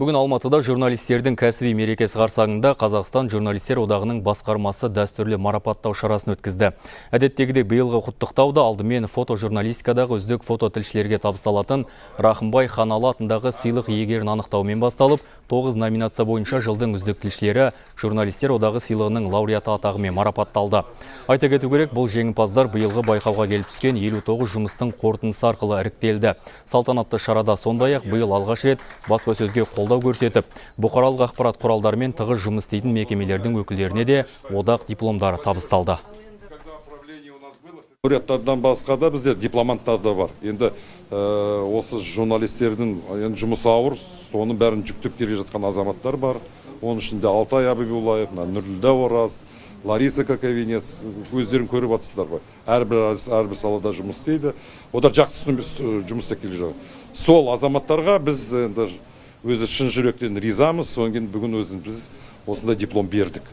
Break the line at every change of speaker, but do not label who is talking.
Бүгін Алматыда журналистердің кәсіби мерекесі қарсаңында Қазақстан Журналистер одағының басқармасы дәстүрлі марапаттау шарасын өткізді. Әдеттегідей, биылғы құттықтау да алдымен фотожурналистикадағы үздік фототілшілерге табысталатын Рахымбай Ханалы атындағы сыйлық иегерін анықтаумен басталып, 9 номинация бойынша жылдың үздік тілшілері Журналистер одағы сыйлығының лауреаты атағымен марапатталды. Айта кету керек, бұл жеңімпаздар биылғы байқауға келіп түскен 59 жұмыстың қорытындысы арқылы іріктелді. Салтанатты шарада сондай-ақ биыл алғаш рет баспасөзге қолдау көрсетіп, бұқаралық ақпарат құралдарымен тығыз жұмыс істейтін мекемелердің өкілдеріне де одақ дипломдары табысталды.
Лауреаттардан басқа да бізде дипломанттар да бар. Енді осы журналистердің енді жұмысы ауыр, соның бәрін жүктеп келе жатқан азаматтар бар. Оның ішінде Алтай Абибуллаев, мына Нұрділдә Ораз, Лариса Каковинец, өздерің көріп жатсыздар ғой. Әрбір салада жұмыс істейді. Олар жақсы жұмыс істеп келе жатыр. Сол азаматтарға біз енді өзі шын жүректен ризамыз. Содан кейін бүгін өзіміз біз осындай диплом бердік.